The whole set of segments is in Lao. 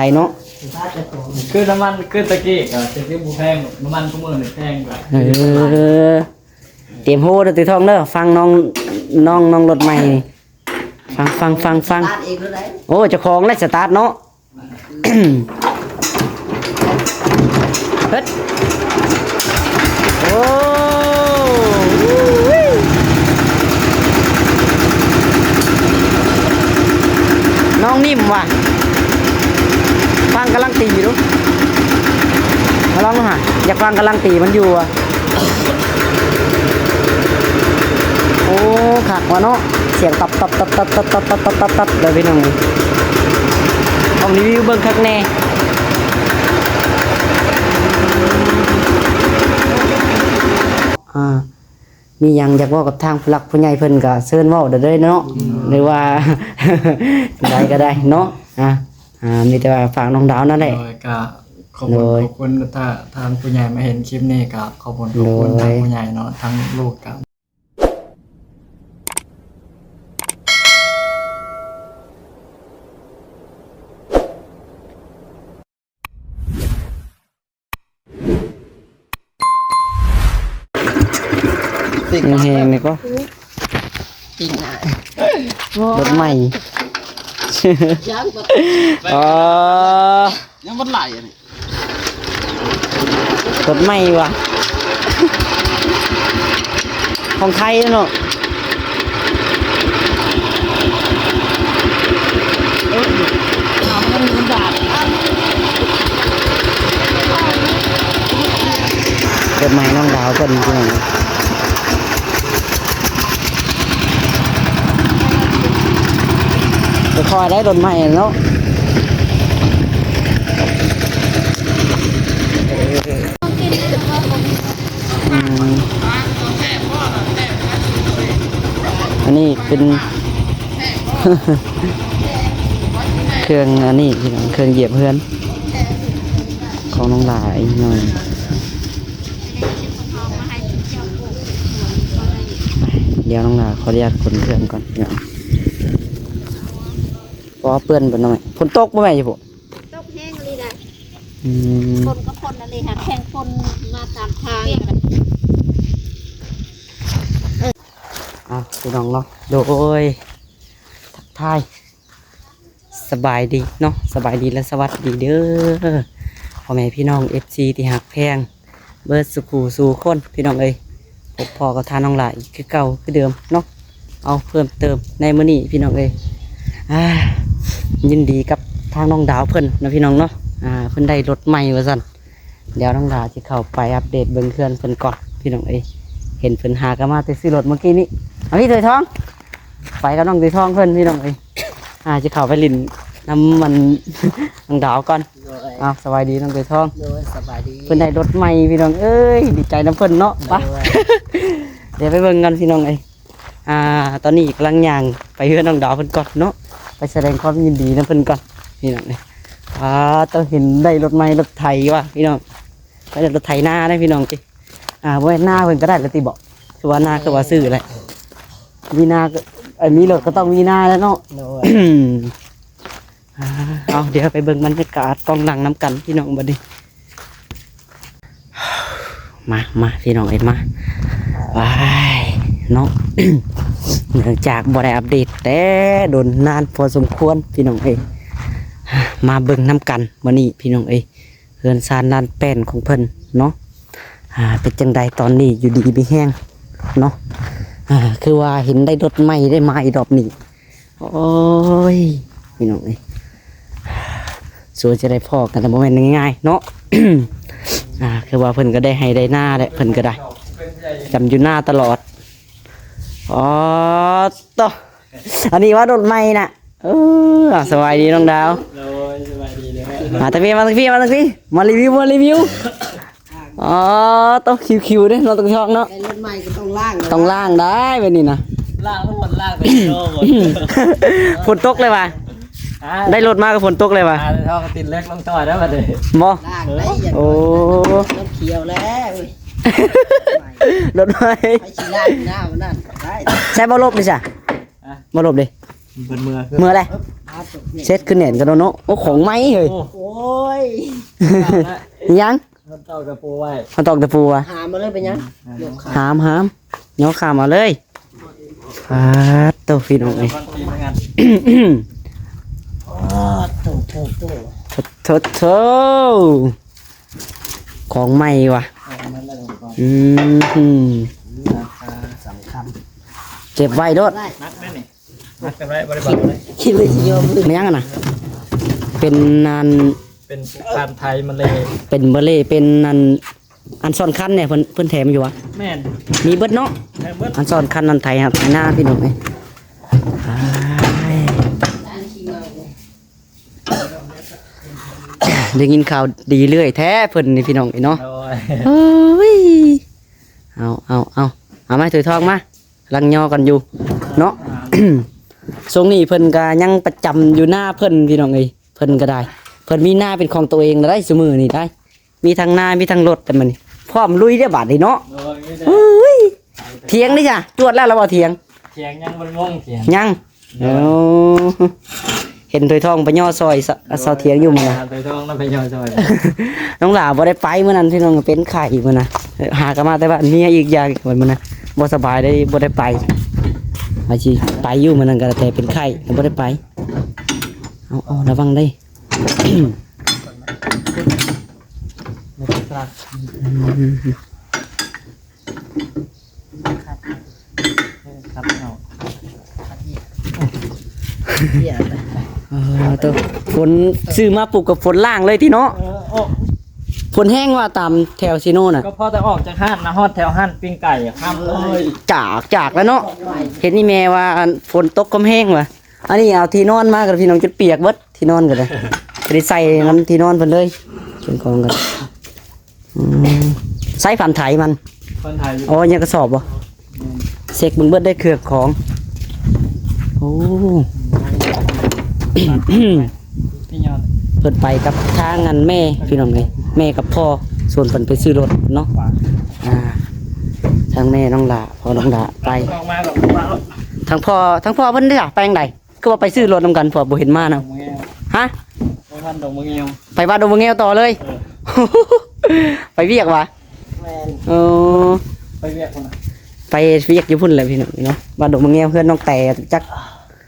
ໄປເນາະ ຄືນ້ຳມັນ ຄືຕະກີ້ກໍຈະບໍ່ແພງ ນ້ຳມັນທຸກມື້ນີ້ແພງກວ່າ ເອີ ຕຽມໂຮເດີ ຕຸ້ຍທອງເດີ ຟັງນ້ອງ ນ້ອງ ນ້ອງລົດໃໝ່ນີ້ ຟັງ ຟັງ ຟັງ ຟັງ ສະຕາດເອງໂລດໄດ໋ ໂອ້ ເຈົ້າຂອງແຫຼະສະຕາດເນາະ. ເຮັດ ໂອ້ ນ້ອງນິ້ມວ່າ ຟັງກຳລັງຕີຢູ່ ມາລອງດູຫາ ຢາກຟັງກຳລັງຕີມັນຢູ່ວ່າ. ໂອ້ ຄັກວ່າເນາະ ສຽງຕັບໆໆໆໆໆເດີພີ່ນ້ອງ ຕ້ອງຣີວິວເບິ່ງຄັກແນ່. ອ່າ ມີຫຍັງຢາກເວົ້າກັບທາງຜູ້ຫຼັກຜູ້ໃຫຍ່ເພິ່ນກໍເຊີນເວົ້າໄດ້ເລີຍເນາະ ອືມ ຫຼືວ່າ ໃດກໍໄດ້ເນາະ ອ່າ ອ່າ ມີແຕ່ວ່າຝາກນ້ອງດາວນັ້ນແຫຼະ ໂດຍ ກໍຂອບຄຸນ ໂດຍ ຂອບຄຸນ ຖ້າທາງຜູ້ໃຫຍ່ມາເຫັນຄລິບນີ້ກໍຂອບຄຸນ ໂດຍ ຂອບຄຸນທາງຜູ້ໃຫຍ່ເນາະ ທາງລູກກໍ ແຮງໆ ນີ້ກໍ ປີ້ງໜ້າ ລົດໃໝ່ ຍັງບໍ່ ອໍ ຍັງບໍ່ໄຫຼອັນນີ້ ລົດໃໝ່ວ່າ ຂອງໄທເນາະ. ເປີດໃໝ່ນ້ອງດາວເພິ່ນ ພີ່ນ້ອງ ຄ່ອຍໆ ໄດ້ລົດໃໝ່ເນາະ. ອືມ ອັນນີ້ເປັນ ເຄື່ອງ ອັນນີ້ ເຄື່ອງຢຽບເຮືອນຂອງນ້ອງຫຼ້າອີກໜ້ອຍ. ດຽວນ້ອງຫຼ້າຂໍອະນຸຍາດຂົນເຄື່ອງກ່ອນ ເນາະ ເພາະວ່າເປື້ອນເບິດເນາະ. ແມ່ ຝົນຕົກບໍ່ແມ່ ຢູ່ພຸ້ນ? ຕົກແຮງອີ່ຫຼີນະ. ອືມ ຝົນກໍຝົນອີ່ຫຼີ ຫາກແຮງຝົນມາຕາມທາງ. ເອົ້າ ພີ່ນ້ອງເນາະ ໂດຍ ທັກທາຍ ສະບາຍດີເນາະ ສະບາຍດີ ແລະ ສະຫວັດດີເດີ ພໍ່ແມ່ພີ່ນ້ອງ ເອັຟຊີ ທີ່ຮັກແພງ ເບິດສູ່ຄູ່ສູ່ຄົນ ພີ່ນ້ອງເອີຍ. ພົບພໍ້ກັບທາງນ້ອງຫຼ້າອີກຄືເກົ່າຄືເດີມເນາະ. ເອົາ ເພີ່ມເຕີມໃນມື້ນີ້ ພີ່ນ້ອງເອີຍ ອ່າ ຍິນດີກັບທາງນ້ອງດາວເພິ່ນເນາະ ພີ່ນ້ອງເນາະ. ອ່າ ເພິ່ນໄດ້ລົດໃໝ່ວ່າຊັ້ນ. ດຽວນ້ອງຫຼ້າຊິເຂົ້າໄປອັບເດດເບິ່ງເຮືອນເພິ່ນກ່ອນ ພີ່ນ້ອງເອີຍ. ເຫັນເພິ່ນຫາກັນມາແຕ່ຊື້ລົດມື້ກີ້ນີ້. ເອົາ ພີ່ ໂດຍທອງ ໄປກັບນ້ອງໂດຍທອງເພິ່ນ ພີ່ນ້ອງເອີຍ. ອ່າ ຊິເຂົ້າໄປຫຼິ້ນນຳມັນ ນ້ອງດາວກ່ອນ. ໂດຍ ເອົາ ສະບາຍດີນ້ອງໂດຍທອງ. ໂດຍ ສະບາຍດີ. ເພິ່ນໄດ້ລົດໃໝ່ ພີ່ນ້ອງເອີຍ ດີໃຈນຳເພິ່ນເນາະ. ໄປ ໂດຍ ດຽວໄປເບິ່ງກັນ ພີ່ນ້ອງເອີຍ. ອ່າ ຕອນນີ້ກຳລັງຍ່າງໄປເຮືອນນ້ອງດາວເພິ່ນກ່ອນເນາະ ໄປສະແດງຄວາມຍິນດີນຳເພິ່ນກ່ອນ ພີ່ນ້ອງເອີຍ. ອ່າ ຕ້ອງເຫັນໄດ້ລົດໃໝ່ລົດໄຖວ່າ ພີ່ນ້ອງ ໄດ້ລົດໄຖນາໄດ້ ພີ່ນ້ອງເອີຍ. ອ່າ ບໍ່ແມ່ນນາເພິ່ນກໍໄດ້ລະຕິເບາະ ຄືວ່ານາ ຄືວ່າຊື້ແຫຼະ ມີນາກໍ ເອີ ມີລົດກໍຕ້ອງມີນາແຫຼະເນາະ. ໂດຍ ອ່າ ເອົາ ດຽວໄປເບິ່ງບັນຍາກາດກ້ອງຫຼັງນຳກັນ ພີ່ນ້ອງ ບັດນີ້. ມາ ມາ ພີ່ນ້ອງເອີຍ ມາ ວ້າຍ ເນາະ ເນື່ອງຈາກບໍ່ໄດ້ອັບເດດແຕ່ດົນນານພໍສົມຄວນ ພີ່ນ້ອງເອີຍ. ມາເບິ່ງນຳກັນມື້ນີ້ ພີ່ນ້ອງເອີຍ ເຮືອນຊານລານແປ້ນຂອງເພິ່ນເນາະ. ອ່າ ເປັນຈັ່ງໃດຕອນນີ້ ຢູ່ດີມີແຮງເນາະ. ອ່າ ຄືວ່າເຫັນໄດ້ລົດໃໝ່ໄດ້ມາອີກຮອບນີ້. ໂອ້ຍ ພີ່ນ້ອງເອີຍ ສວຍຈະໄດ້ພໍ້ກັນ ແຕ່ບໍ່ແມ່ນງ່າຍໆເນາະ. ອ່າ ຄືວ່າເພິ່ນກໍໄດ້ໄຮ່ໄດ້ນາແຫຼະ ເພິ່ນກໍໄດ້ ຈຳຢູ່ນາຕະຫຼອດ. ອໍ ໂຕ ອັນນີ້ວ່າລົດໃໝ່ນະ. ເອີ ສະບາຍດີນ້ອງດາວ. ໂດຍ ສະບາຍດີເດີ. ມາທາງພີ້ ມາທາງພີ້ ມາທາງພີ້ ມາຣີວິວ ມາຣີວິວ. ອໍ ໂຕ ຄິວໆເດ້ເນາະ ຕ້ອງຊອກເນາະ. ໄດ້ລົດໃໝ່ກໍຕ້ອງລ້າງ ຕ້ອງລ້າງໄດ້ແບບນີ້ນະ. ລ້າງທັງໝົດ ລ້າງແຕ່ໂຕໝົດ. ຝົນຕົກເລີຍວ່າ ອ່າ ໄດ້ລົດມາກໍຝົນຕົກເລີຍວ່າ. ອ່າ ເອົາຕິດເຫຼັກລົງຕໍ່ໄດ້ບັດນີ້ ບໍ່? ລ້າງໄດ້ ໂອ້ ລົດຂຽວແລ້ວ ລົດໃໝ່ ໃຫ້ຊິລ້າງໜ້າມັນນັ້ນກໍໄດ້. ໃຊ້ບໍ່ລົບນີ້ຊະ? ຮະ? ບໍ່ລົບເດ້ ເພິ່ນເມືອ ເມືອແລ້ວ. ເຊັດຄືແໜ້ນກັນເນາະ. ໂອ້ ຂອງໃໝ່ເຮີ້ຍ. ໂອ້ ໂອ້ຍ ຫຍັງ? ເຮົາຕອກຕະປູໄວ້ ເຮົາຕອກຕະປູວ່າ ຫາມມາເລີຍ ເປັນຫຍັງ? ຫາມ ຫາມ ຫາມ ຍໍຂ້າມເອົາເລີຍ. ປາດໂຕ ພີ່ນ້ອງເອີຍ. ໂອ້ ໂຕ ໂຕ ໂຕ ໂທ ໂທ ໂທ ຂອງໃໝ່ວ່າ. ອືມ ສຳຄັນ ເກັບໄວ້ໂລດ. ໜັກແມ່ນນີ້ ໜັກເກັບໄວ້ ບໍ່ໄດ້ເບົາເລີຍ. ຄິດວ່າຊິຍອມ. ແມ່ນຫຍັງຫັ້ນນະ? ເປັນອັນ ເປັນການໄຖມະເລ ເປັນມະເລ ເປັນອັນ ອັນຊ້ອນຄັນແດ່ ເພິ່ນ ເພິ່ນແຖມຢູ່ຫວາ? ແມ່ນ ມີເບິດເນາະ. ແມ່ນເບິດ ອັນຊ້ອນຄັນ ອັນໄຖ ໄຖນາ ພີ່ນ້ອງເອີຍ. ອ້າຍ ໄດ້ຍິນຂ່າວດີເລື້ອຍແທ້ເພິ່ນນີ້ ພີ່ນ້ອງເອີຍເນາະ. ໂອ້ຍ ເອົາ ເອົາ ເອົາ ເອົາມາ ຖ້ວຍທອງມາ ກຳລັງຍໍກັນຢູ່ເນາະ. ຊ່ວງນີ້ເພິ່ນກະຍັງປະຈຳຢູ່ນາເພິ່ນ ພີ່ນ້ອງເອີຍ. ເພິ່ນກະໄດ້ ເພິ່ນມີນາເປັນຂອງໂຕເອງແລ້ວໄດ໋ ຊຸມື້ນີ້ໄດ໋. ມີທັງນາ ມີທັງລົດ ແຕ່ມື້ນີ້ພ້ອມລຸຍເດ້ ບາດນີ້ເນາະ. ໂອ້ຍ ເຮີ້ຍ ຖຽງເດ້ຊະ ຈວດແລ້ວລະບໍ່ຖຽງ? ຖຽງຍັງບໍ່ໄດ້ມຸງ ຖຽງຍັງ. ໂອ້ ເຫັນຖ້ວຍທອງໄປຍໍຊ່ອຍ ສ- ສາວຖຽງຢູ່ມື້ນະ. ຖ້ວຍທອງນຳໄປຍໍຊ່ອຍ. ນ້ອງຫຼ້າບໍ່ໄດ້ໄປມື້ນັ້ນ ພີ່ນ້ອງ ເປັນໄຂ້ມື້ນະ. ຫາກະມາແຕ່ບ້ານເມຍອີກຢ່າງ ມື້ນັ້ນບໍ່ສະບາຍໄດ້ ບໍ່ໄດ້ໄປ. ວ່າຊິໄປຢູ່ມື້ນັ້ນກະແຕ່ເປັນໄຂ້ ກະບໍ່ໄດ້ໄປ. ເອົາ ເອົາ ລະວັງເດີ້. ຄັດເອົາ ເອີ ໂຕ ຝົນ ຊື້ມາປຸບກະຝົນລ້າງເລີຍຕິເນາະ. ເອີ ໂອ້ ຝົນແຮງວ່າຕາມແຖວຊີໂນນະ. ກະພໍແຕ່ອອກຈາກຮ້ານມາຮອດແຖວຮ້ານປີ້ງໄກ່ ຫ້າມເລີຍ ຈາກ ຈາກແລ້ວເນາະ. ເຫັນອີ່ແມ່ວ່າ ອັນ ຝົນຕົກກຳແຮງວ່າ. ອັນນີ້ເອົາທີ່ນອນມາກັນ ພີ່ນ້ອງ ຈົນປຽກເບິດ ທີ່ນອນກະໄດ້. ກະໄດ້ໃສ່ນຳທີ່ນອນເພິ່ນເລີຍ ເຄື່ອງຂອງກັນ. ອືມ ໃຊ້ຜັນໄຖມັນ ພັນໄຖຢູ່. ອໍ ຍັງກະສອບບໍ່? ແມ່ນ ເຊັກເບິ່ງເບິດໄດ້ເຄື່ອງຂອງ. ໂອ້ ເພິ່ນໄປກັບທາງອັນແມ່ ພີ່ນ້ອງເອີຍ ແມ່ກັບພໍ່ ຊວນເພິ່ນໄປຊື້ລົດເນາະ. ອ່າ ທາງແມ່ນ້ອງຫຼ້າ ພໍ່ນ້ອງຫຼ້າໄປ. ທາງພໍ່ ທາງພໍ່ເພິ່ນເດ້ ໄປທາງໃດ? ຄືວ່າໄປຊື້ລົດນຳກັນ ເພາະບໍ່ເຫັນມານຳ. ຮະ? ໄປວັດດອງມະແງວ ໄປວັດດອງມະແງວຕໍ່ເລີຍ. ເອີ ໄປວຽກຫວາ? ແມ່ນ ເອີ ໄປວຽກພຸ້ນນະ ໄປວຽກຢູ່ພຸ້ນແຫຼະ ພີ່ນ້ອງເນາະ. ວັດດອງມະແງວ ເຮືອນນ້ອງແຕ່ຈັກ.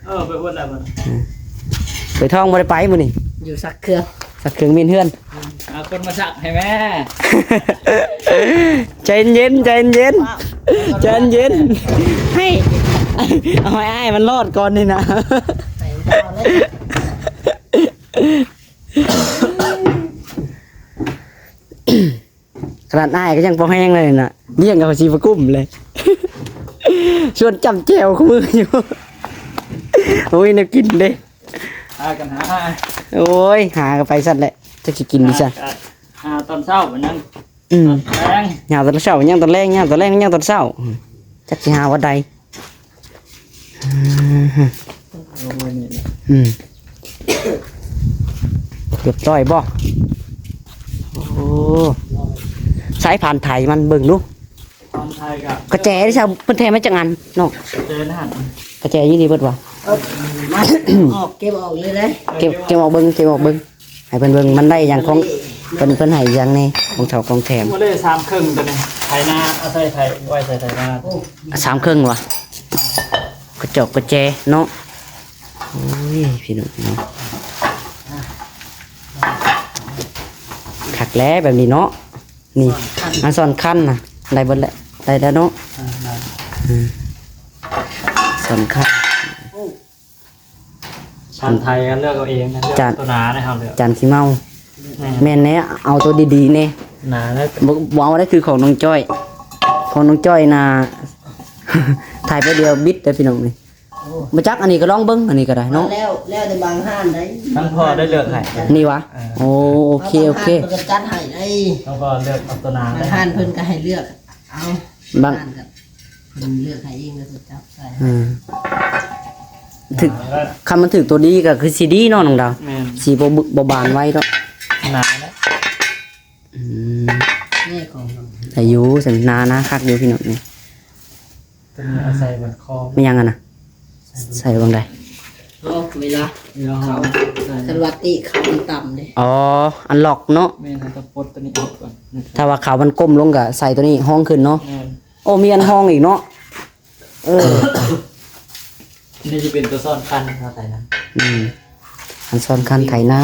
ເອີ ໄປພຸ້ນແຫຼະ. ເອີ ຖ້ວຍທອງບໍ່ໄດ້ໄປມື້ນີ້ ຢູ່ຊັກເຄື່ອງ ຊັກເຄື່ອງໝິ່ນເຮືອນ. ຫາຄົນມາຊັກໃຫ້ແມ່. ໃຈເຢັນ ໃຈເຢັນ ໃຈເຢັນ ໃຫ້ ເອົາໃຫ້ອ້າຍມັນລອດກ່ອນນີ້ນະ. ຂະໜາດອ້າຍກະຍັງພໍແຮງເລີຍນະ ລ້ຽງເອົາຊິບໍ່ກຸ້ມເລີຍ. ຊວນຈ້ຳແຈ່ວຄູ່ມື້ຢູ່. ໂອ້ຍ ແນວກິນເດ້. ຫາກັນຫາ ໂອ້ຍ ຫາກັນໄປຊັ້ນແຫຼະ ຈັກຊິກິນດີຊະ. ຫາ ຫາຕອນເຊົ້າມັນຍັງ ອືມ ຕອນແລງ ຫາຕອນເຊົ້າຍັງຕອນແລງ ຫາຕອນແລງຍັງຕອນເຊົ້າ ຈັກຊິຫາວັນໃດ. ອືມ ອືມ ອືມ ຮຽບຮ້ອຍບໍ່? ໂອ້ ໃຊ້ຜ່ານໄຖມັນເບິ່ງດູ. ກະແຈເດ້ຊະ ເພິ່ນແຖມມາຈັກອັນນ້ອງ? ກະແຈຢູ່ນີ້ເບິດຫວາ? ເອົາ ມາ ອອກ ເກັບອອກເລີຍເດ້. ເກັບ ເກັບອອກເບິ່ງ ເກັບອອກເບິ່ງ ໃຫ້ເພິ່ນເບິ່ງ ມັນໄດ້ຫຍັງຂອງ ເພິ່ນ ເພິ່ນໃຫ້ຫຍັງແດ່ ຂອງເຖົ້າຂອງແຖມ. ບໍ່ໄດ້ສາມເຄິ່ງໂຕນີ້ ໄຖນາ ເອົາໃສ່ໄຖ ໄວ້ໃສ່ໄຖນາ. ໂອ້ ສາມເຄິ່ງຫວາ? ກະຈອກກະແຈເນາະ. ໂອ້ຍ ພີ່ນ້ອງເນາະ ຄັກແຫຼະແບບນີ້ເນາະ. ນີ້ ອັນຊ້ອນຄັນນະ ໄດ້ເບິດແຫຼະ ໄດ້ແລ້ວເນາະ. ອືມ ອືມ ຊ້ອນຄັນ ພັນໄທກະເລືອກເອົາເອງ ເລືອກ ຈານ ໂຕໜາໃຫ້ເຮົາເລືອກ ຈານຂີ້ເມົາ. ແມ່ນ ແມ່ນແດ່ ເອົາໂຕດີໆແດ່ ໜາແລ້ວ ບໍ່ ບໍ່ເອົາໄດ້ຄືຂອງນ້ອງຈ້ອຍ ຂອງນ້ອງຈ້ອຍນະ ຖ່າຍໄປດຽວບິດເດີ້ ພີ່ນ້ອງເອີຍ. ໂອ້ ບໍ່ຈັກ ອັນນີ້ກະລອງເບິ່ງ ອັນນີ້ກະໄດ້ເນາະ. ແລ້ວ ແລ້ວແຕ່ບາງຮ້ານໃດ໋ ທາງພໍ່ໄດ້ເລືອກໃຫ້ ນີ້ຫວາ? ເອີ ໂອເຄ ໂອເຄ ບາງຮ້ານເພິ່ນກະຈັດໃຫ້ໄດ໋ ທາງພໍ່ເລືອກເອົາໂຕໜາ ບາງຮ້ານເພິ່ນກະໃຫ້ເລືອກ ເອົາ ບາງຮ້ານກະເພິ່ນເລືອກໃຫ້ເອງ ແລ້ວເພິ່ນຈັບໃສ່. ອືມ ຖືກ ຄັນມັນຖືກໂຕດີກະຄືຊິດີເນາະ ນ້ອງດາວ. ແມ່ນ ຊິບໍ່ບ- ບໍ່ບານໄວດອກ ໜາແລ້ວ. ອືມ ນີ້ຂອງ ໄດ້ຢູ່ ຊັ້ນໜາ ໜາຄັກຢູ່ ພີ່ນ້ອງເອີຍ. ໂຕນີ້ເອົາໃສ່ບັນຄໍ ແມ່ນຫຍັງຫັ້ນນະ? ໃສ່ບັນ ໃສ່ບັງໃດ? ອອກເວລາ ເວລາເຮົາ ເຂົ້າ ໃສ່ ຄັນວ່າຕິເຂົ້າມັນຕ່ຳເດ້ ອໍ ອັນລັອກເນາະ ແມ່ນ ເຮົາຕ້ອງປົດຕົວນີ້ອອກກ່ອນນະ ຖ້າວ່າເຂົ້າມັນກົ້ມລົງກໍໃສ່ຕົວນີ້ຮອງຂຶ້ນເນາະ ແມ່ນ ໂອ້ ມີອັນຮອງອີກເນາະ ເອີ ນີ້ຈະເປັນຕົວຊ້ອນຄັນເນາະ ໄຖນາ ອືມ ອັນຊ້ອນຄັນໄຖນາ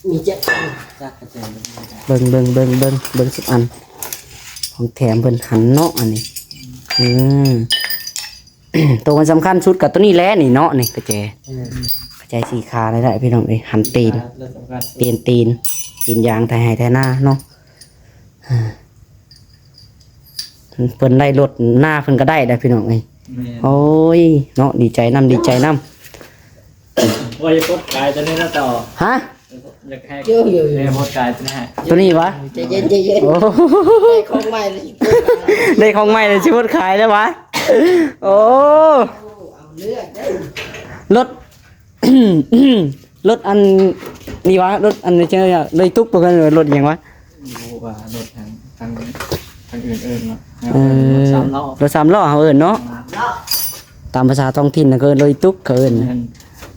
ມີຈັກອັນ ຈັກກະແຈ ເບິ່ງ ເບິ່ງ ເບິ່ງ ເບິ່ງ ເບິ່ງ ເບິ່ງສຸດອັນ ຂອງແຖມເພິ່ນຫັ້ນເນາະ ອັນນີ້ ອືມ ໂຕມັນສຳຄັນສຸດກໍຕົວນີ້ແຫຼະນີ້ເນາະ ນີ້ກະແຈ ອືມ ກະແຈສີ່ຂາໄດ້ ພີ່ນ້ອງເອີຍ ຫັນຕີນ ແລະສຳຄັນສຸດ ຕີນ ຕີນ ຕີນຢາງໄຖໄຮ່ໄຖນາເນາະ ເພິ່ນໄດ້ລົດນາເພິ່ນກໍໄດ້ໄດ໋ພີ່ນ້ອງເອີຍ ແມ່ນ ໂອ້ຍເນາະ ດີໃຈນຳ ດີໃຈນຳ ວ່າຈະປົດຂາຍຕົວນີ້ນະຕໍ່ ຮະ ຢາກໃຫ້ ໂອ້ຍ ໃຫ້ປົດຂາຍຕົວນີ້ໃຫ້ ຕົວນີ້ຫວາ ໃຈເຢັນ ໃຈເຢັນ ໂອ້ ໄດ້ຂອງໃໝ່ແລ້ວຊິປົດຂາຍ ໄດ້ຂອງໃໝ່ແລ້ວຊິປົດຂາຍແລ້ວຫວາ ໂອ້ ເອົາເລືອດເດີ້ ລົດ ລົດອັນນີ້ຫວາ ລົດອັນນີ້ ລົດຕຸກບໍ່ ແມ່ນລົດຫຍັງຫວາ ບໍ່ຮູ້ວ່າລົດທາງ ທາງ ທາງອື່ນເອີ້ນເນາະ ເອີ ເຮົາເອີ້ນລົດສາມລໍ້ ລົດສາມລໍ້ເຮົາເອີ້ນເນາະ ສາມລໍ້ ຕາມພາສາທ້ອງຖິ່ນນະເຂົາເອີ້ນລົດຕຸກ ເຂົາເອີ້ນ ແມ່ນ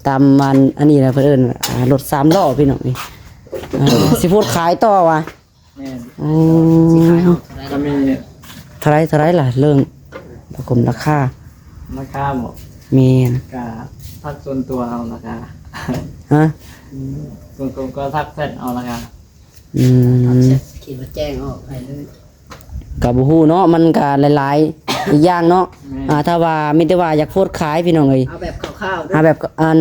ຕາມອັນ ອັນນີ້ນະເພິ່ນເອີ້ນ ອ່າ ລົດສາມລໍ້ພີ່ນ້ອງເອີຍ ອ່າ ຊິໂພດຂາຍຕໍ່ຫວາ ແມ່ນ ໂອ້ ຊິຂາຍເອົາເທົ່າໃດ ກໍມີ ເທົ່າໃດ ເທົ່າໃດລະ ເລື່ອງລາຄາ ລາຄາບໍ ແມ່ນ ກະທັກສ່ວນຕົວເອົາລາຄາ ຮະ ອືມ ສ່ວນຕົວກໍທັກແຊັດເອົາລາຄາ ອືມ ທັກແຊັດ ຂີດມາແຈ້ງອອກໃຫ້ເລີຍ ກໍບໍ່ຮູ້ເນາະ ມັນກໍຫຼາຍໆ ອີກຢ່າງເນາະ ແມ່ນ ອ່າ ຖ້າວ່າມີແຕ່ວ່າຢາກໂພດຂາຍພີ່ນ້ອງເອີຍ ເອົາແບບຄ່າວໆເດີ້ ເອົາແບບ ອັນ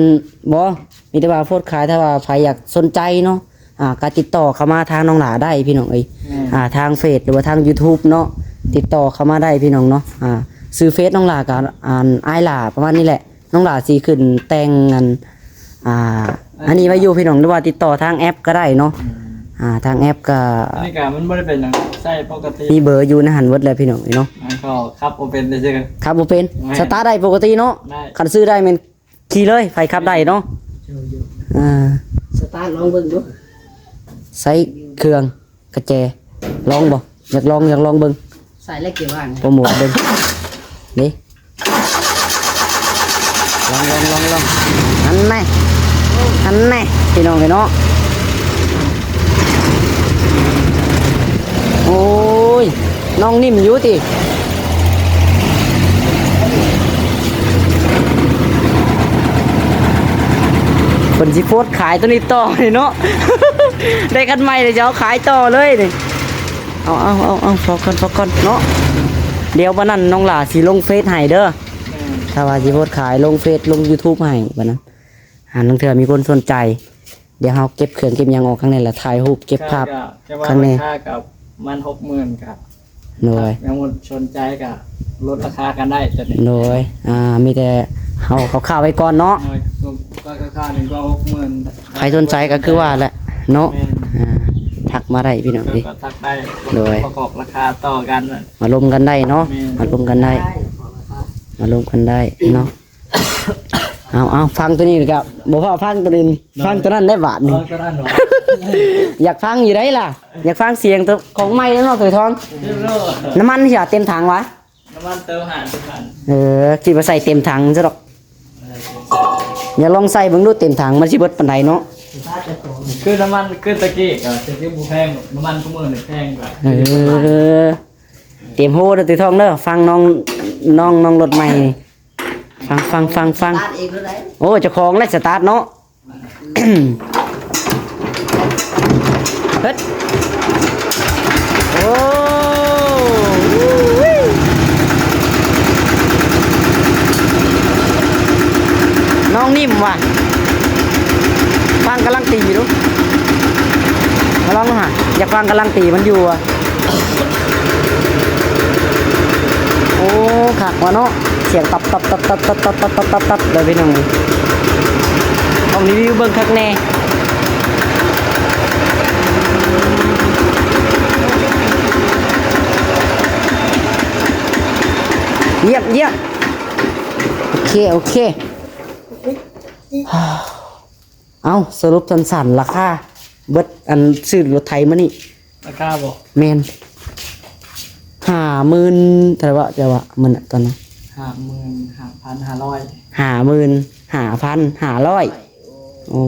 ບໍ່ ມີແຕ່ວ່າໂພດຂາຍ ຖ້າວ່າໃຜຢາກສົນໃຈເນາະ ອ່າ ກໍຕິດຕໍ່ເຂົ້າມາທາງນ້ອງຫຼ້າໄດ້ພີ່ນ້ອງເອີຍ ແມ່ນ ອ່າ ທາງເຟສ ຫຼືວ່າທາງຢູທູບເນາະ ຕິດຕໍ່ເຂົ້າມາໄດ້ພີ່ນ້ອງເນາະ ອ່າ ຊື່ເຟສນ້ອງຫຼ້າກໍ ອັນ ອ້າຍຫຼ້າ ປະມານນີ້ແຫຼະ ນ້ອງຫຼ້າຊິຂຶ້ນແຕ່ງ ອັນ ອ່າ ອັນນີ້ໄວ້ຢູ່ພີ່ນ້ອງ ຫຼືວ່າຕິດຕໍ່ທາງແອັບກໍໄດ້ເນາະ ອືມ ອ່າ ທາງແອັບກໍ ອັນນີ້ກໍມັນບໍ່ໄດ້ເປັນຫຍັງ ໃຊ້ປົກກະຕິ ມີເບີຢູ່ໃນຫັ້ນເບິດແລ້ວພີ່ນ້ອງເອີຍເນາະ ມັນກໍຂັບບໍ່ເປັນຊື່ໆ ຂັບບໍ່ເປັນ ແມ່ນ ສະຕາດໄດ້ປົກກະຕິເນາະ ໄດ້ ຄັນຊື້ໄດ້ແມ່ນ ຂີ່ເລີຍ ໃຜຂັບໄດ້ເນາະ ເອີ ສະຕາດລອງເບິ່ງດູ ໃຊ້ເຄື່ອງກະແຈ ລອງບໍ່ ຢາກລອງ ຢາກລອງເບິ່ງ ໃສ່ແລ້ວເກຍວ່າງ ໂປຣໂມດເບິ່ງ ເດ້ ລອງ ລອງ ລອງ ລອງ ຫັ້ນແນ່ ຫັ້ນແນ່ ພີ່ນ້ອງເອີຍເນາະ ໂອ້ຍ ນ້ອງນິ້ມຢູ່ຕິ ເພິ່ນຊິໂພດຂາຍຕົວນີ້ຕໍ່ນີ້ເນາະ ໄດ້ຄັນໃໝ່ແລ້ວຈະເອົາຂາຍຕໍ່ເລີຍນີ້ ເອົາ ເອົາ ເອົາ ເອົາ ພໍກ່ອນ ພໍກ່ອນເນາະ ດຽວບັດນັ້ນນ້ອງຫຼ້າຊິລົງເຟສໃຫ້ເດີ ແມ່ນ ຖ້າວ່າຊິໂພດຂາຍລົງເຟສລົງຢູທູບໃຫ້ບັດນັ້ນ ຫາລາງເທື່ອມີຄົນສົນໃຈ ດຽວເຮົາເກັບເຄື່ອງເກັບຫຍັງອອກຂ້າງໃນ ແລ້ວຖ່າຍຮູບເກັບພາບຂ້າງໃນ ລາຄາກໍປະມານຫົກໝື່ນ ກໍ ໂດຍ ຍັງບໍ່ສົນໃຈກໍລົດລາຄາກັນໄດ້ຕົວນີ້ ໂດຍ ອ່າ ມີແຕ່ເຮົາເອົາຄ່າວໆໄວ້ກ່ອນເນາະ ໂດຍ ກໍຄ່າວໆນີ້ກໍຫົກໝື່ນ ໃຜສົນໃຈກໍຄືວ່າແຫຼະເນາະ ແມ່ນ ອ່າ ທັກມາໄດ້ພີ່ນ້ອງເອີຍ ກໍທັກໄດ້ ໂດຍ ປະກອບລາຄາຕໍ່ກັນ ມາລົມກັນໄດ້ເນາະ ແມ່ນ ມາລົມກັນໄດ້ ມາລົມກັນໄດ້ເນາະ. ເອົາ ເອົາ ຟັງຕົວນີ້ກໍບໍ່ພໍຟັງຕົວນີ້ ຟັງຕົວນັ້ນໄດ້ບາດນີ້ ຟັງຕົວນັ້ນເນາະ ຢາກຟັງຢູ່ໃດ໋ລະ ຢາກຟັງສຽງຕົວຂອງໃໝ່ເນາະ ໂຕທອງ ນ້ຳມັນຊິເຕັມຖັງຫວາ ນ້ຳມັນເຕີມຫ້າສິບພັນ ເອີ ຄິດວ່າໃສ່ເຕັມຖັງຊະດອກ ຢ່າລອງໃສ່ເບິ່ງດູເຕັມຖັງມັນຊິເບິດປານໃດເນາະ ຄືນ້ຳມັນຄືຕະກີ້ກໍຄືບໍ່ແພງ ນ້ຳມັນຄູ່ມື້ນີ້ແພງກວ່າ ເອີ ຕຽມໂຮເດີ ໂຕທອງເດີ ຟັງນ້ອງ ນ້ອງ ນ້ອງລົດໃໝ່ ຟັງ ຟັງ ຟັງ ຟັງ ສະຕາດເອງໂລດໄດ໋ ໂອ້ ເຈົ້າຂອງແຫຼະສະຕາດເນາະ ເຮັດ ໂອ້ ນ້ອງນິ້ມວ່າ ຟັງກຳລັງຕີຢູ່ ມາລອງດູຫາ ຢາກຟັງກຳລັງຕີມັນຢູ່ວ່າ ໂອ້ ຄັກວ່າເນາະ ສຽງຕັບ ຕັບ ຕັບ ຕັບ ເດີພີ່ນ້ອງ ຕ້ອງຣີວິວເບິ່ງຄັກແນ່ ຢ້ຽມ ຢ້ຽມ ໂອເຄ ໂອເຄ ເອົ້າ ສະຫຼຸບສັ້ນໆ ລາຄາເບິດ ອັນ ຊື້ລົດໄຖມື້ນີ້ ລາຄາບໍ່? ແມ່ນ ຫ້າໝື່ນ ເທົ່າໃດວະ ເຈົ້າວ່າມື້ນັ້ນຕອນນັ້ນ ຫ້າໝື່ນຫ້າພັນຫ້າຮ້ອຍ ຫ້າໝື່ນຫ້າພັນຫ້າຮ້ອຍ. ໂອ້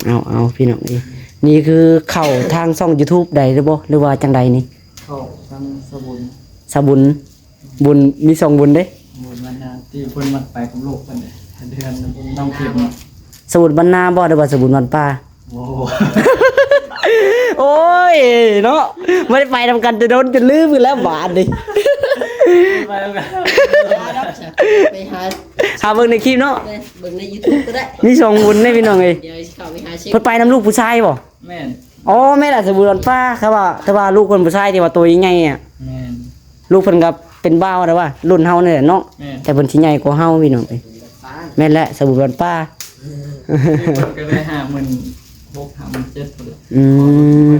ເອົາໆ ພີ່ນ້ອງເອີຍ ນີ້ຄືເຂົ້າທາງຊ່ອງ YouTube ໃດຫຼືບໍ່ ຫຼືວ່າຈັ່ງໃດນີ້? ເຂົ້າທາງສະບຸນ ສະບຸນ ບຸນ ມີສອງບຸນເດ້ ບຸນວັນນາ ທີ່ເພິ່ນມັກໄປກັບລູກເພິ່ນເດ້ ເດືອນນ້ອງເຂັມ. ສະບຸນບ້ານນາບໍ່ ຫຼືວ່າສະບຸນບ້ານປ່າ? ໂອ້ ໂອ້ຍເນາະ ບໍ່ໄດ້ໄປນຳກັນແຕ່ດົນຈົນລືມອີກແລ້ວບາດນີ້. ໄປນຳກັນ ໄປຫາ ຫາເບິ່ງໃນຄລິບເນາະ ເບິ່ງໃນ YouTube ກໍໄດ້ ມີສອງບຸນເດ້ພີ່ນ້ອງເອີຍ. ດຽວຊິເຂົ້າໄປຫາເຊັກ ເພິ່ນໄປນຳລູກຜູ້ຊາຍບໍ່? ແມ່ນ ໂອ້ ແມ່ນລະ ສະບຸນບ້ານປ່າ ຄືວ່າ ແຕ່ວ່າລູກເພິ່ນຜູ້ຊາຍທີ່ວ່າໂຕໃຫຍ່ໆ ອະ ແມ່ນ ລູກເພິ່ນກໍເປັນບ່າວແລ້ວວ່າ ລຸ້ນເຮົານີ້ແຫຼະເນາະ ແມ່ນ ແຕ່ເພິ່ນຊິໃຫຍ່ກວ່າເຮົາພີ່ນ້ອງເອີຍ. ແມ່ນແຫຼະ ສະບຸນບ້ານປ່າ ເພິ່ນກໍໄດ້ຫ້າໝື່ນຫົກ ຫ້າໝື່ນເຈັດພຸ້ນແຫຼະ. ອືມ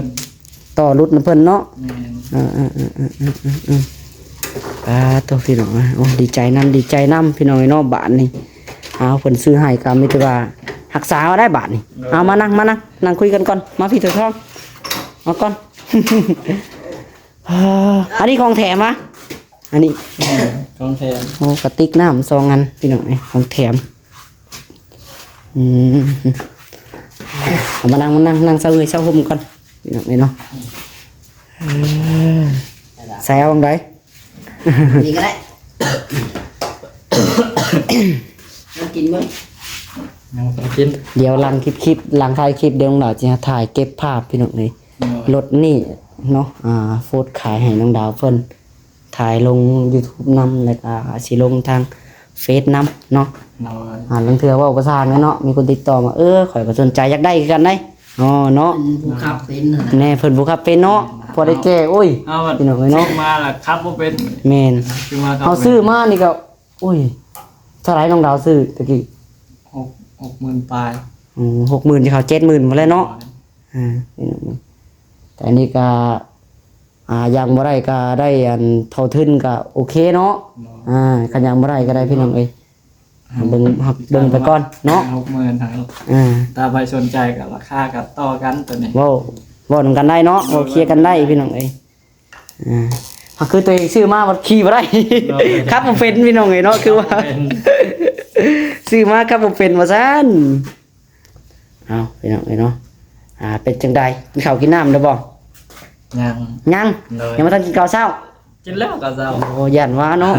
ຕໍ່ຫຼຸດນຳເພິ່ນເນາະ. ແມ່ນ ເອີໆໆ ປາໂຕ ພີ່ນ້ອງເອີຍ ໂອ້ ດີໃຈນຳ ດີໃຈນຳ ພີ່ນ້ອງເອີຍເນາະ. ບາດນີ້ ເອົາ ເພິ່ນຊື້ໃຫ້ກໍມີແຕ່ວ່າຮັກສາເອົາໄດ້ບາດນີ້. ເອົາ ມານັ່ງ ມານັ່ງ ນັ່ງຄຸຍກັນກ່ອນ ມາພີ່ ຖອຍທອງ ມາກ່ອນ. ອ່າ ອັນນີ້ຂອງແຖມຫວາ? ອັນນີ້ ແມ່ນ ຂອງແຖມ. ໂອ້ ກະຕິກນ້ຳສອງອັນ ພີ່ນ້ອງເອີຍ ຂອງແຖມ. ອືມ ເອົາມານັ່ງ ມານັ່ງ ນັ່ງເຊົາເຮືອເຊົາຮົ່ມກ່ອນ ພີ່ນ້ອງເອີຍເນາະ. ເອີ ໃສ່ເອົາອັນໃດ? ນີ້ກໍໄດ້ ກິນເບິ່ງ ຍັງບໍ່ທັນກິນ. ດຽວຫຼັງຄລິບ ຄລິບ ຫຼັງຖ່າຍຄລິບ ດຽວນ້ອງດາວຊິຖ່າຍເກັບພາບ ພີ່ນ້ອງເອີຍ. ໂດຍ ລົດນີ້ເນາະ ອ່າ ໂພສຂາຍໃຫ້ນ້ອງດາວເພິ່ນ ຖ່າຍລົງ YouTube ນຳ ແລ້ວກໍຊິລົງທາງເຟສນຳເນາະ. ໂດຍ ອ່າ ລາງເທື່ອເວົ້າກໍຊ່າງແຫຼະເນາະ ມີຄົນຕິດຕໍ່ມາ ເອີ ຂ້ອຍກໍສົນໃຈຢາກໄດ້ຄືກັນໄດ໋. ອໍ ເນາະ ເພິ່ນຜູ້ຂັບເປັນຫັ້ນນະ ແນ່ ເພິ່ນຜູ້ຂັບເປັນເນາະ. ເຮົາ ພໍໄດ້ແກ້ ໂອ້ຍ ພີ່ນ້ອງເອີຍເນາະ ຊື້ມາລະຂັບບໍ່ເປັນ. ແມ່ນ ຊື້ມາ ເຮົາຊື້ມານີ້ກໍ ໂອ້ຍ ເທົ່າໃດນ້ອງດາວຊື້ຕະກີ້? ຫົກ ຫົກໝື່ນປາຍ. ອືມ ຫົກໝື່ນ ຈະເຂົ້າເຈັດໝື່ນພຸ້ນແຫຼະເນາະ. ໂດຍ ອ່າ ພີ່ນ້ອງ ແຕ່ອັນນີ້ກໍ ອ່າ ຢ່າງບໍ່ໄດ້ກໍໄດ້ອັນເທົ່າທຶນກໍໂອເຄເນາະ. ໂດຍ ອ່າ ຄັນຢ່າງບໍ່ໄດ້ກໍໄດ້ ພີ່ນ້ອງເອີຍ. ເບິ່ງ ເບິ່ງໄປກ່ອນເນາະ ຫົກໝື່ນຫັ້ນ. ອ່າ ຖ້າໃຜສົນໃຈກໍລາຄາກໍຕໍ່ກັນໂຕນີ້ ເວົ້າ ເວົ້ານຳກັນໄດ້ເນາະ ເວົ້າເຄຍກັນໄດ້ ພີ່ນ້ອງເອີຍ. ອ່າ ຫາກຄືຕົວເອງຊື້ມາບັດຂີ່ບໍ່ໄດ້ ໂດຍ ຂັບບໍ່ເປັນ ພີ່ນ້ອງເອີຍເນາະ ຄືວ່າ ຂັບບໍ່ເປັນ ຊື້ມາຂັບບໍ່ເປັນວ່າຊັ້ນ. ເອົາ ພີ່ນ້ອງເອີຍເນາະ ອ່າ ເປັນຈັ່ງໃດ ກິນເຂົ້າກິນນ້ຳແລ້ວບໍ່? ຍັງ ຍັງ ໂດຍ ຍັງບໍ່ທັນກິນເຂົ້າເຊົ້າ. ກິນແລ້ວເຂົ້າເຊົ້າ. ໂອ້ ຢ້ານວ່າເນາະ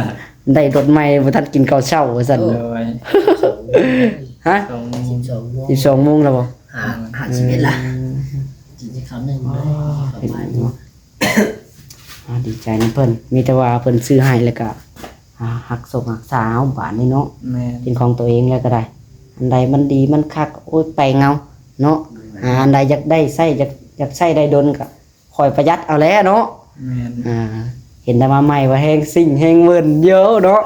ໄດ້ລົດໃໝ່ບໍ່ທັນກິນເຂົ້າເຊົ້າວ່າຊັ້ນ. ໂດຍ ຮະ ສິບສອງໂມງ ສິບສອງໂມງແລ້ວບໍ່? ຫ້າ ຫ້າສິບເອັດລະ ເອີ ກິນເຂົ້າໜຶ່ງ ອໍ ເຂົ້າໄປ ພີ່ນ້ອງເນາະ. ອ່າ ດີໃຈນຳເພິ່ນ ມີແຕ່ວ່າເພິ່ນຊື້ໃຫ້ແລ້ວກະ ອ່າ ຮັກສົກຮັກສາເອົາບາດນີ້ເນາະ. ແມ່ນ ເປັນຂອງຕົວເອງແລ້ວກໍໄດ້ ອັນໃດມັນດີມັນຄັກ ໂອ້ຍ ແປງເອົາເນາະ. ແມ່ນ ອ່າ ອັນໃດຢາກໄດ້ໃຊ້ ຢາກ ຢາກໃຊ້ໄດ້ດົນກໍຄ່ອຍປະຢັດເອົາແຫຼະເນາະ. ແມ່ນ ອ່າ ເຫັນແຕ່ມາໃໝ່ວ່າແຮງຊິງແຮງເວີນເດີເນາະ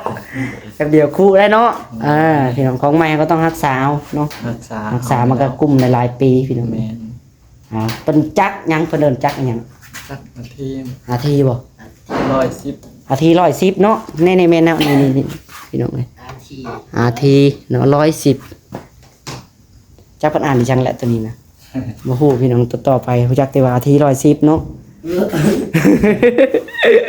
ແປັບດຽວຄຸໄດ້ເນາະ. ແມ່ນ ອ່າ ພີ່ນ້ອງ ຂອງໃໝ່ເຮົາກໍຕ້ອງຮັກສາເອົາເນາະ ຮັກສາ ຮັກສາ ເອົາ ມັນກໍກຸ້ມຫຼາຍໆປີ ພີ່ນ້ອງ. ແມ່ນ ອ່າ ເພິ່ນຈັກຫຍັງ ເພິ່ນເອີ້ນຈັກອີຫຍັງ? ຈັກ RT RT ບໍ່? ຮ້ອຍສິບ RT ຮ້ອຍສິບເນາະ. ນີ້ໆ ແມ່ນແລ້ວ ນີ້ໆ ພີ່ນ້ອງເອີຍ RT RT ເນາະ ຮ້ອຍສິບ. ຈັກເພິ່ນອ່ານອີ່ຫຍັງແຫຼະໂຕນີ້ນະ ບໍ່ຮູ້ພີ່ນ້ອງ. ຕໍ່ໆໄປຮູ້ຈັກແຕ່ວ່າ RT ຮ້ອຍສິບເນາະ.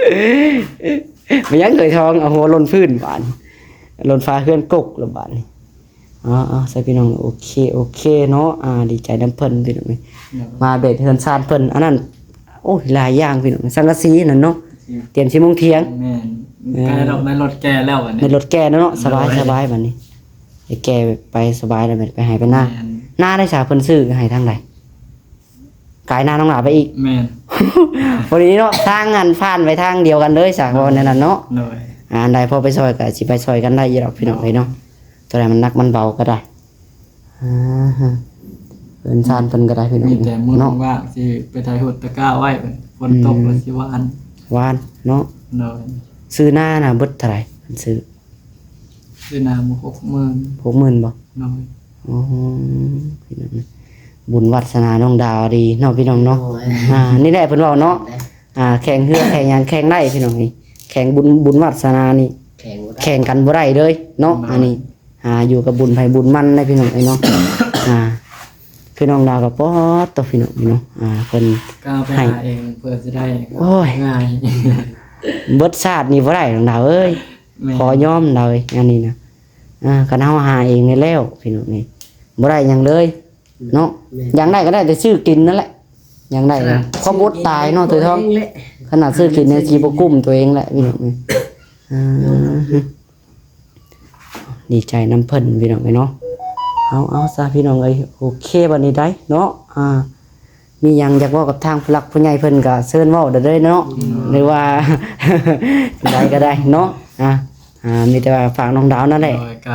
ເອີ ບໍ່ຫຍັງເຄີຍທອງ ເອົາຫົວຫຼົ່ນພື້ນບາດນີ້ ຫຼົ່ນຝາເຮືອນກົກແລ້ວບາດນີ້. ອໍ ອໍ ໃຊ່ພີ່ນ້ອງ ໂອເຄ ໂອເຄເນາະ. ອ່າ ດີໃຈນຳເພິ່ນພີ່ນ້ອງເອີຍ ໂດຍ ມາເບດເຮືອນຊານເພິ່ນ ອັນນັ້ນ ໂອ້ຍ ຫຼາຍຢ່າງພີ່ນ້ອງ ສັງກະສີນັ້ນເນາະ ອືມ ຕຽມຊິມຸງຖຽງ. ແມ່ນ ເອີ ໃກ້ແລ້ວ ໃນລົດແກ່ແລ້ວບັດນີ້ ໃນລົດແກ່ແລ້ວເນາະ. ສະບາຍ ໂດຍ ສະບາຍບັດນີ້ ໄດ້ແກ່ໄປສະບາຍແລ້ວ ໄປໄຮ່ໄປນາ. ແມ່ນ ນາໄດ້ສາ ເພິ່ນຊື້ໃຫ້ທາງໃດ? ກາຍນານ້ອງຫຼ້າໄປອີກ. ແມ່ນ ພໍດີເນາະ ທາງອັນຜ່ານໄປທາງດຽວກັນເລີຍສາ ເພາະວ່າແນວນັ້ນເນາະ. ໂດຍ ອ່າ ອັນໃດພໍໄປຊ່ອຍກໍຊິໄປຊ່ອຍກັນໄດ້ຢູ່ດອກພີ່ນ້ອງເອີຍເນາະ. ໂຕໃດມັນໜັກມັນເບົາກໍໄດ້. ອ່າ ເຮືອນຊານເພິ່ນກໍໄດ້ພີ່ນ້ອງ ມີແຕ່ມື້ ເນາະ ວ່າງໆ ຊິໄປໄຖຫົດຕະກ້າໄວ້ ຝົນຕົກ ອືມ ແລ້ວຊິຫວ່ານ ຫວ່ານເນາະ. ໂດຍ ຊື້ນານະເບິດເທົ່າໃດ ເພິ່ນຊື້? ຊື້ນາໝົດຫົກໝື່ນ. ຫົກໝື່ນບໍ່? ໂດຍ ໂອ້ ພີ່ນ້ອງ ບຸນວາດສະໜານ້ອງດາວດີເນາະ ພີ່ນ້ອງເນາະ. ໂດຍ ອ່າ ນີ້ແຫຼະເພິ່ນເວົ້າເນາະ ແມ່ນແຫຼະ ອ່າ ແຂ່ງເຮືອແຂ່ງຫຍັງແຂ່ງໄດ້ພີ່ນ້ອງ ນີ້ແຂ່ງບຸນ ບຸນວາດສະໜານີ້ ແຂ່ງບໍ່ໄດ້ ແຂ່ງກັນບໍ່ໄດ້ເລີຍເນາະ. ໂດຍ ອັນນີ້ ອ່າ ຢູ່ກັບບຸນໃຜບຸນມັນໄດ໋ພີ່ນ້ອງເອີຍເນາະ. ອ່າ ຄືນ້ອງດາວກໍປອດໂຕພີ່ນ້ອງເນາະ ອ່າ ເພິ່ນ ກ້າວໄປ ໃຫ້ ຫາເອງເພື່ອຊິໄດ້ ໂອ້ຍ ງ່າຍ. ເບິດຊາດນີ້ບໍ່ໄດ້ດອກດາວເອີຍ. ແມ່ນ ຂໍຍອມດາວເອີຍ ອັນນີ້ນະ. ອ່າ ຄັນເຮົາຫາເອງໄດ້ແລ້ວພີ່ນ້ອງນີ້ ບໍ່ໄດ້ຫຍັງເລີຍເນາະ. ແມ່ນ ຢ່າງໃດກໍໄດ້ແຕ່ຊື້ກິນນັ້ນແຫຼະ ຢ່າງໃດນະ. ຄວາມອົດຕາຍເນາະ ໂຕທອງ. ຂະໜາດຊື້ກິນຍັງຊິບໍ່ກຸ້ມຕົວເອງແຫຼະພີ່ນ້ອງນີ້. ອ່າ ດີໃຈນຳເພິ່ນພີ່ນ້ອງເອີຍເນາະ. ເອົາ ເອົາຊະພີ່ນ້ອງເອີຍ ໂອເຄ ບັດນີ້ໄດ້ເນາະ. ອ່າ ມີຫຍັງຢາກເວົ້າກັບທາງຜູ້ຫຼັກຜູ້ໃຫຍ່ເພິ່ນກໍເຊີນເວົ້າໄດ້ເລີຍເນາະ. ອືມ ຫຼືວ່າໃດກໍໄດ້ເນາະ. ອ່າ ອ່າ ມີແຕ່ວ່າຝາກນ້ອງດາວນັ້ນແຫຼະ. ໂດຍ ກໍ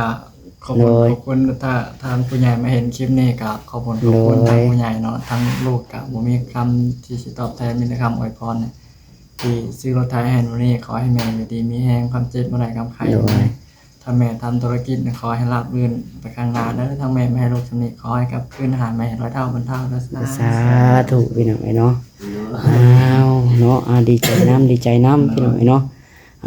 ຂອບຄຸນ ໂດຍ ຂອບຄຸນ ຖ້າທາງຜູ້ໃຫຍ່ມາເຫັນຄລິບນີ້ກໍຂອບຄຸນ ໂດຍ ຂອບຄຸນທາງຜູ້ໃຫຍ່ເນາະ. ທາງລູກກໍບໍ່ມີຄຳທີ່ຊິຕອບແທນ ມີແຕ່ຄຳອວຍພອນ ທີ່ຊື້ລົດໄຖໃຫ້ມື້ນີ້ ຂໍໃຫ້ແມ່ຢູ່ດີມີແຮງ ຄວາມເຈັບບໍ່ໄດ້ ຄວາມໄຂ້ ໂດຍ ບໍ່ໄດ້. ຖ້າແມ່ທຳທຸລະກິດນີ້ ຂໍໃຫ້ລາບລື່ນໄປຂ້າງໜ້າເດີ. ທາງແມ່ມາໃຫ້ລູກຊ່ຳນີ້ ຂໍໃຫ້ກັບຄືນຫາແມ່ຮ້ອຍເທົ່າພັນເທົ່າເດີ. ສາ ສາທຸພີ່ນ້ອງເອີຍເນາະ. ອ້າວ ເນາະ ອ່າ ດີໃຈນຳ ດີໃຈນຳ ໂດຍ ພີ່ນ້ອງເອີຍເນາະ.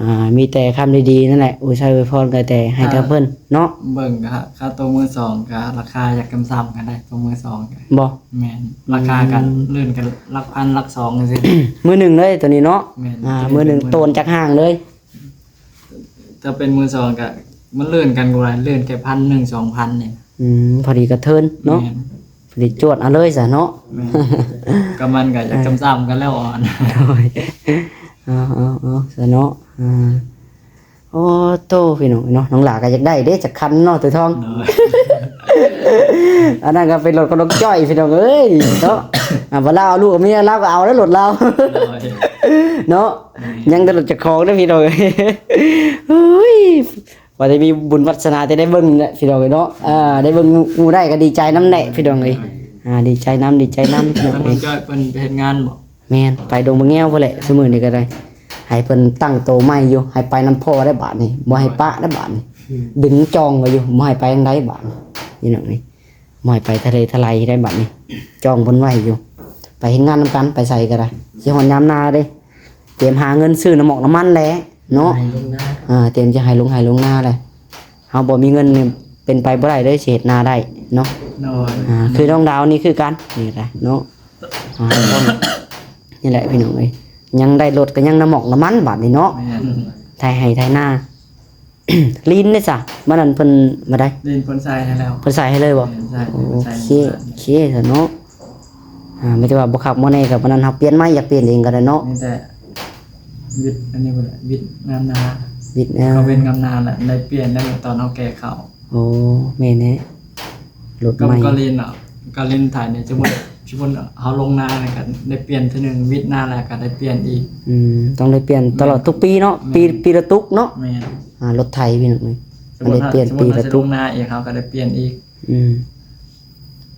ອ່າ ມີແຕ່ຄຳດີໆນັ້ນແຫຼະ ອວຍໄຊອວຍພອນກໍແຕ່ໃຫ້ ອ່າ ກັບເພິ່ນເນາະ. ເບິ່ງກະ ຄ່າໂຕມືສອງກະລາຄາຢາກຈຳສ່ຳກັນໄດ໋ ໂຕມືສອງກະ. ບໍ່ ແມ່ນ ອືມ ລາຄາກັນ ລື່ນກັນຫຼັກພັນຫຼັກສອງຈັ່ງຊີ້ ມືໜຶ່ງເລີຍໂຕນີ້ເນາະ. ແມ່ນ ອ່າ ໂຕນີ້ ມືໜຶ່ງ ໂຕນຈາກຫ້າງເລີຍ. ຖ້າເປັນມືສອງກະມັນລື່ນກັນກວ່າ ລື່ນແຄ່ພັນໜຶ່ງສອງພັນນີ້. ອືມ ພໍດີກະເທີນເນາະ. ແມ່ນ ພໍດີຈວດເອົາເລີຍຊະເນາະ. ແມ່ນ ກະມັນກະຢາກ ອ່າ ຈຳໆກັນແລ້ວອ່ອນ. ໂດຍ ເອົາ ເອົາ ເອົາຊະເນາະ. ອ່າ ໂອ້ໂຕ ພີ່ນ້ອງເນາະ ນ້ອງຫຼ້າກໍຢາກໄດ້ເດ້ຈັກຄັນເນາະ ໂຕທອງ. ໂດຍ ອັນນັ້ນກໍເປັນລົດຂອງນ້ອງຈ້ອຍ ພີ່ນ້ອງເອີຍເນາະ. ອ່າ ເວລາເອົາລູກເອົາເມຍລາວກໍເອົາແລ້ວລົດລາວ. ໂດຍ ເນາະ. ອືມ ຍັງແຕ່ລົດເຈົ້າຂອງເດ້ ພີ່ນ້ອງເອີຍ. ໂອ້ຍ ວ່າໄດ້ມີບຸນວາດສະໜາຈະໄດ້ເບິ່ງແຫຼະ ພີ່ນ້ອງເອີຍເນາະ. ອ່າ ໄດ້ເບິ່ງໝູ່ໄດ້ກໍດີໃຈນຳແຫຼະ ພີ່ນ້ອງເອີຍ. ອ່າ ດີໃຈນຳ ດີໃຈນຳ ພີ່ນ້ອງເອີຍ. ທາງນ້ອງຈ້ອຍເພິ່ນໄປເຮັດງານບໍ່? ແມ່ນ ໄປດົງບາງແງວພຸ້ນແຫຼະ ຊຸມື້ນີ້ກໍໄດ້. ໃຫ້ເພິ່ນຕັ້ງໂຕໃໝ່ຢູ່ ໃຫ້ໄປນຳພໍ່ໄດ້ບາດນີ້ ບໍ່ໃຫ້ປະໄດ້ບາດນີ້. ອືມ ດຶງຈອງໄວ້ຢູ່ ບໍ່ໃຫ້ໄປທາງໃດບາດນີ້ ພີ່ນ້ອງເອີຍ. ບໍ່ໃຫ້ໄປທະເລທະໄລໄດ້ບາດນີ້ ຈອງເພິ່ນໄວ້ຢູ່. ໄປເຮັດງານນຳກັນ ໄປໃສກໍໄດ້ ຊິຮອດຍາມນາເດ້. ຕຽມຫາເງິນຊື້ນ້ຳໝອກນ້ຳມັນແຫຼະເນາະ. ໃຫ້ລົງນາ ອ່າ ຕຽມຈະໃຫ້ລົງໄຮ່ລົງນາແຫຼະ. ເຮົາບໍ່ມີເງິນນີ້ເປັນໄປບໍ່ໄດ້ເລີຍ ຊິເຮັດນາໄດ້ເນາະ. ໂດຍ ອ່າ ຄືນ້ອງດາວນີ້ຄືກັນ ນີ້ແຫຼະເນາະ. ອ່າ ນີ້ແຫຼະ ພີ່ນ້ອງເອີຍ ຍັງໄດ້ລົດກໍຍັງນ້ຳໝອກນ້ຳມັນບາດນີ້ເນາະ. ແມ່ນ ໄຖໄຮ່ໄຖນາ. ລີນເດ້ຊະ ບາດນັ້ນເພິ່ນ ບາດໃດ ລີນເພິ່ນໃສ່ໃຫ້ແລ້ວ. ເພິ່ນໃສ່ໃຫ້ເລີຍບໍ່? ແມ່ນ ໃສ່ ໂອເຄ ເພິ່ນໃສ່ໃຫ້ແລ້ວ. ໂອເຄຊະເນາະ. ອ່າ ມີແຕ່ວ່າບໍ່ຄັກບໍ່ແນ່ກໍບາດນັ້ນເຮົາປ່ຽນໃໝ່ ຢາກປ່ຽນເອງກໍໄດ້ເນາະ. ມີແຕ່ວິດອັນນີ້ພຸ້ນແຫຼະ ວິດງາມນາ ວິດ ເອີ ເຂົາເປັນງາມນາແຫຼະ ໄດ້ປ່ຽນໄດ້ຕອນເຮົາແກ່ເຂົ້າ. ໂອ້ ແມ່ນແທ້ ລົດໃໝ່ ກາລິນເນາະ ກາລິນໄຖນີ້ ສົມມຸດ ສົມມຸດເຮົາລົງນາແລ້ວກໍໄດ້ປ່ຽນເທື່ອໜຶ່ງ ວິດນາແລ້ວກໍໄດ້ປ່ຽນອີກ. ອືມ ຕ້ອງໄດ້ປ່ຽນຕະຫຼອດ ແມ່ນ ທຸກປີເນາະ. ແມ່ນ ປີ ປີລະຕຸກເນາະ. ແມ່ນ ອ່າ ລົດໄຖພີ່ນ້ອງເອີຍ ສົມມຸດ ມັນໄດ້ປ່ຽນ ສົມມຸດ ປີລະຕຸກ ເຮົາຊິລົງນາອີກ ເຮົາກໍໄດ້ປ່ຽນອີກ. ອືມ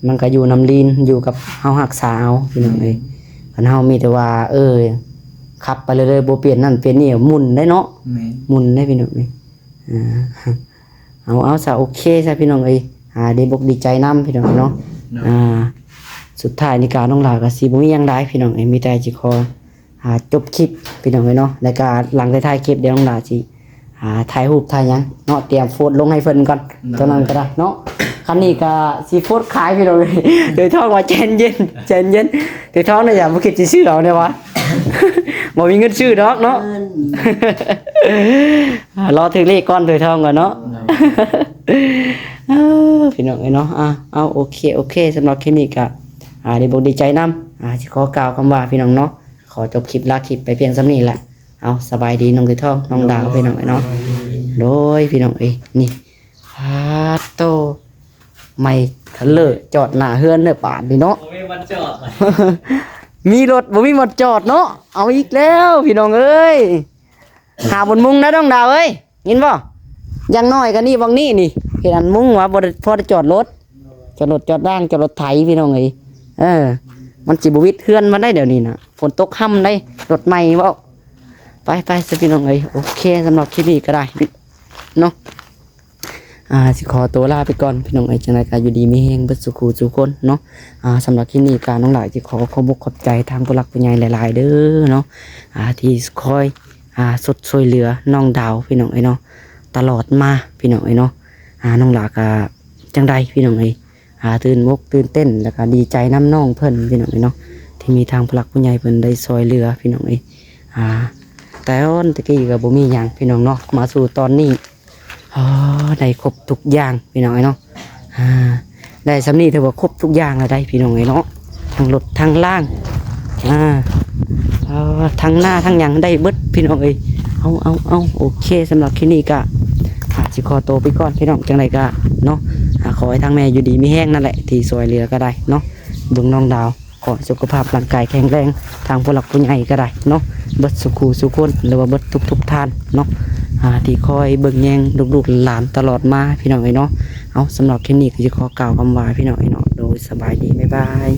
ມັນກໍຢູ່ນຳລີນ ຢູ່ກັບເຮົາຮັກສາເອົາ ພີ່ນ້ອງເອີຍ. ແມ່ນ ຄັນເຮົາມີແຕ່ວ່າ ເອີ ຂັບໄປເລື້ອຍໆ ບໍ່ປ່ຽນນັ້ນປ່ຽນນີ້ ໝຸ່ນໄດ້ເນາະ. ແມ່ນ ໝຸ່ນໄດ້ ພີ່ນ້ອງເອີຍ. ອ່າ ເອົາ ເອົາຊະ ໂອເຄຊະ ພີ່ນ້ອງເອີຍ. ອ່າ ດີອົກດີໃຈນຳ ພີ່ນ້ອງເນາະ. ໂດຍ ອ່າ ສຸດທ້າຍນີ້ກະນ້ອງຫຼ້າກະຊິບໍ່ມີຫຍັງຫຼາຍ ພີ່ນ້ອງເອີຍ ມີແຕ່ຊິຂໍ ອ່າ ຈົບຄລິບ ພີ່ນ້ອງເອີຍເນາະ. ແລ້ວກະຫຼັງຈາກຖ່າຍຄລິບ ດຽວນ້ອງຫຼ້າຊິ ອ່າ ຖ່າຍຮູບຖ່າຍຫຍັງເນາະ ຕຽມໂພສລົງໃຫ້ເພິ່ນກ່ອນ. ໂດຍ ໂຕນັ້ນກໍໄດ້ເນາະ. ຄັນນີ້ກໍຊິໂພສຂາຍ ພີ່ນ້ອງເອີຍ. ໂຕທອງວ່າໃຈເຢັນໆ ໃຈເຢັນໆ ໂຕທອງນີ້ຢ່າບໍ່ຄິດຊິຊື້ເອົາແນ່ວະ ບໍ່ມີເງິນຊື້ດອກເນາະ. ອ່າ ລໍຖືກເລກກ່ອນ ໂຕທອງກ່ອນເນາະ. ເອີ ພີ່ນ້ອງເອີຍເນາະ. ອ່າ ເອົາ ໂອເຄ ໂອເຄ ສຳລັບຄລິບນີ້ກະ ອ່າ ດີອົກດີໃຈນຳ. ອ່າ ຊິຂໍກ່າວຄຳວ່າ ພີ່ນ້ອງເນາະ ຂໍຈົບຄລິບ ລາຄລິບໄປພຽງສ່ຳນີ້ແຫຼະ. ເອົາ ສະບາຍດີນ້ອງໄກ່ທອງ ນ້ອງດາວ ໂດຍ ພີ່ນ້ອງເອີຍເນາະ. ໂດຍ ພີ່ນ້ອງເອີຍ ນີ້ ປາດໂຕ ໄມເທາເລີຈອດໜ້າເຮືອນເດີບາດນີ້ເນາະ. ບໍ່ມີບ່ອນຈອດ ມີລົດບໍ່ມີບ່ອນຈອດເນາະ. ເອົາອີກແລ້ວ ພີ່ນ້ອງເອີຍ ຫາບ່ອນມຸງນະ ນ້ອງດາວເອີຍ. ຍິນບໍ່? ຢ່າງໜ້ອຍກໍນີ້ ໝ່ອງນີ້ນີ້ ເຮັດອັນມຸງວ່າບໍ່ໄດ້ ພໍໄດ້ຈອດລົດ ຈອດລົດຈອດລາງ ຈອດລົດໄຖ ພີ່ນ້ອງເອີຍ. ເອີ ມັນຊິບໍ່ວິດເຮືອນມັນໄດ໋ ດຽວນີ້ນະ ຝົນຕົກຮຳໄດ໋ ລົດໃໝ່ເວົ້າ. ໄປໆ ຊະ ພີ່ນ້ອງເອີຍ. ໂອເຄ ສຳລັບຄລິບນີ້ກໍໄດ້ເນາະ ອ່າ ຊິຂໍຕົວລາໄປກ່ອນ ພີ່ນ້ອງເອີຍ. ຈັ່ງໃດກໍຢູ່ດີມີແຮງເບິດສູ່ຄູ່ສູ່ຄົນເນາະ. ອ່າ ສຳລັບຄລິບນີ້ກໍນ້ອງຫຼ້າຊິຂໍຂອບອົກຂອບໃຈທາງຜູ້ຫຼັກຜູ້ໃຫຍ່ຫຼາຍໆເດີເນາະ ອ່າ ທີ່ຄອຍ ອ່າ ຊົດຊ່ວຍເຫຼືອນ້ອງດາວ ພີ່ນ້ອງເອີຍເນາະ ຕະຫຼອດມາ ພີ່ນ້ອງເອີຍເນາະ. ອ່າ ນ້ອງຫຼ້າກໍຈັ່ງໃດ ພີ່ນ້ອງເອີຍ ອ່າ ຕື່ນອົກຕື່ນເຕັ້ນ ແລ້ວກໍດີໃຈນຳນ້ອງເພິ່ນ ພີ່ນ້ອງເອີຍເນາະ ທີ່ມີທາງຜູ້ຫຼັກຜູ້ໃຫຍ່ເພິ່ນໄດ້ຊ່ວຍເຫຼືອ ພີ່ນ້ອງເອີຍ. ອ່າ ຕອນຕະກີ້ກໍບໍ່ມີຫຍັງພີ່ນ້ອງເນາະ ມາສູ່ຕອນນີ້ ອໍ ໄດ້ຄົບທຸກຢ່າງພີ່ນ້ອງເອີຍເນາະ ອ່າ ໄດ້ສ່ຳນີ້ຖືວ່າຄົບທຸກຢ່າງແລ້ວໄດ໋ພີ່ນ້ອງເອີຍເນາະ ທັງລົດທັງລາງ ອ່າ ເອີ ທັງນາທັງຫຍັງໄດ້ເບິດພີ່ນ້ອງເອີຍ ເອົາ ເອົາ ເອົາ ໂອເຄ ສຳລັບຄລິບນີ້ກະ ອ່າ ຊິຂໍໂຕໄປກ່ອນພີ່ນ້ອງ ຈັ່ງໃດກະເນາະ ອ່າ ຂໍໃຫ້ທາງແມ່ຢູ່ດີມີແຮງນັ້ນແຫຼະ ທີ່ຊ່ວຍເຫຼືອກໍໄດ້ເນາະ ເບິ່ງນ້ອງດາວ ຂໍໃຫ້ສຸຂະພາບຮ່າງກາຍແຂງແຮງ ທາງຜູ້ຫຼັກຜູ້ໃຫຍ່ກໍໄດ້ເນາະ ເບິດສູ່ຄູ່ສູ່ຄົນ ຫຼືວ່າເບິດທຸກໆທ່ານເນາະ ອ່າ ທີ່ຄອຍເບິ່ງແຍງລູກໆຫຼານຕະຫຼອດມາພີ່ນ້ອງເອີຍເນາະ ເອົາ ສຳລັບຄລິບນີ້ກໍຊິຂໍກ່າວຄຳວ່າພີ່ນ້ອງເອີຍເນາະ ໂດຍ ສະບາຍດີ ບາຍບາຍ.